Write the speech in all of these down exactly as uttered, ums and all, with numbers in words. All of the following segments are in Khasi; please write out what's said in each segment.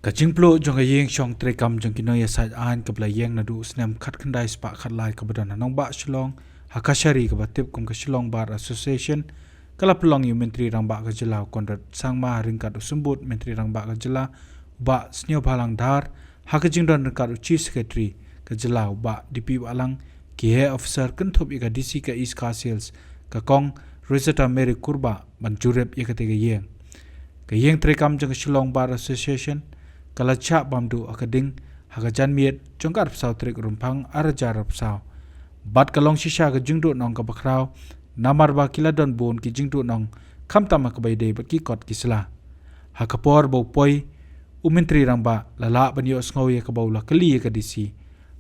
Ka jingpluh jong ka ïing shong treikam jong ki nongïasaid aiñ kaba la ïeng naduh u snem khatkhyndai spah khatlai kaba don ha nongbah Shillong, ha ka shari kaba tip kum ka Shillong Bar Association, ka la pynlong ïa u Myntri Rangbah ka jylla u Conrad Sangma ryngkat u Symbud Myntri Rangbah ka jylla u Bah Sniawbhalang Dhar, ha ka jingdon ryngkat u Chief Secretary ka jylla u Bah D P Wahlang, ki heh officer kynthup ïa ka D C ka East Khasi Hills, ka Kong Rosetta Mary Kurbah, ban jurip ïa katei ka ïing. Ka ïing treikam jong ka Shillong Bar Association ka la shah bam duh ha ka ding ha ka janmiet jong ka arphew saw tarik Rymphang arhajar arphew saw. Bad ka long shisha ka jingduhnong kaba khraw, namar ba ki la don bun ki jingduhnong, khamtam ha kaba ïadei bad ki kot ki sla. Ha ka por ba u poi u Myntri Rangbah, la lah ban ïohsngew ïa kaba u la kylli ïa ka D C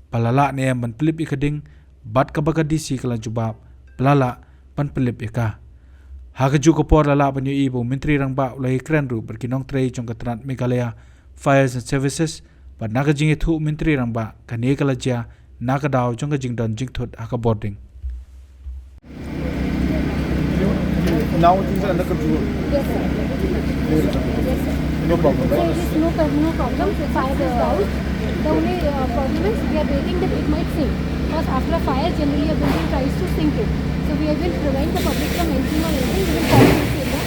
ba la lah ne em ban pynlip ïa ka ding, bad kaba ka D C ka la jubab ba la lah ban pynlip ïa ka. Ha kajuh ka por la lah ban ïohi ba u Myntri Rangbah u la ïakren ruh bad ki nongtrei jong ka tnat Meghalaya Fires and Services, bad na ka jingïathuh u Myntri Rangbah, kane ka la jia na ka daw jong ka jingdon jingthut ha ka bording. Now things are under control. Yes, sir. There is no problem, right? There is no pro-, no problem. So fire is down. The only, uh, problem is we are waiting that it might sink. Because after a fire, generally a building tries to sink it. So we will prevent the public from entering or anything. We will call the area.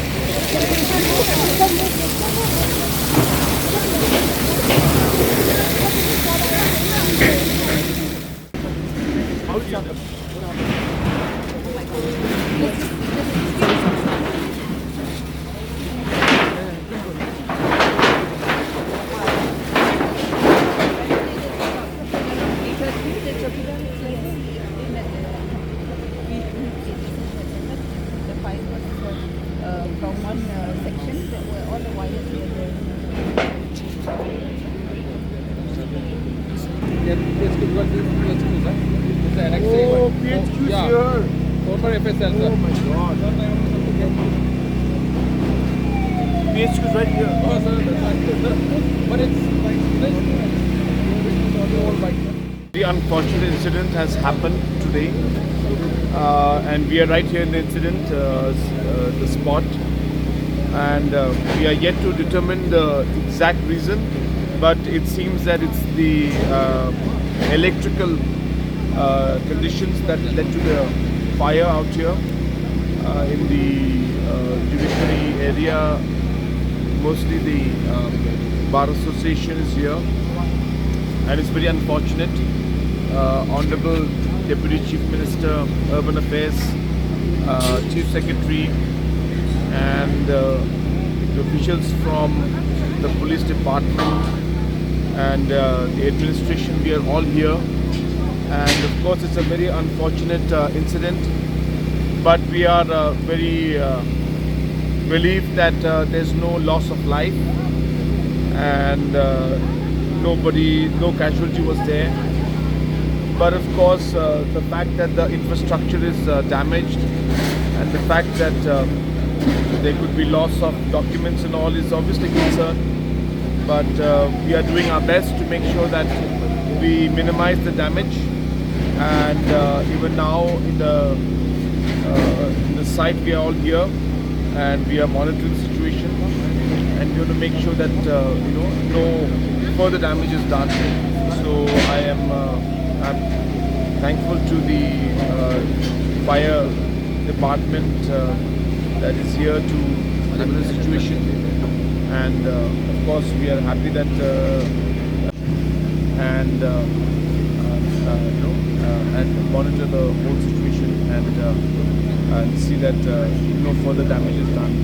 The fire was, uh, from one, uh, section, there were all the wires were there. Yeah, P H Q, because this is P H Q, sir. It's the annex. Oh, P H Q is here. Former F S L, sir. Oh my God. P H Q is right here. Oh, sir, that's right. But it's like this. It's all like that. The unfortunate incident has happened today, uh, and we are right here in the incident, uh, s-, uh, the spot, and, uh, we are yet to determine the exact reason, but it seems that it's the, uh, electrical, uh, conditions that led to the fire out here, uh, in the, uh, judiciary area. Mostly the, um, Bar Association is here, and it's very unfortunate. Uh, Honorable Deputy Chief Minister, Urban Affairs, uh, Chief Secretary, and, uh, the officials from the police department and, uh, the administration, we are all here. And of course, it's a very unfortunate, uh, incident, but we are, uh, very, uh, relieved that, uh, there's no loss of life and, uh, nobody, no casualty was there. But of course, uh, the fact that the infrastructure is, uh, damaged and the fact that, uh, there could be loss of documents and all is obviously a concern. But, uh, we are doing our best to make sure that we minimize the damage. And, uh, even now in the, uh, in the site, we are all here, and we are monitoring the situation, and we want to make sure that, uh, you know, no further damage is done. So I am, uh, I'm thankful to the, uh, fire department, uh, that is here to handle the situation, and, uh, of course, we are happy that, uh, and, uh, uh, uh, you know, uh, and monitor the whole situation and, uh, and see that, uh, no further damage is done.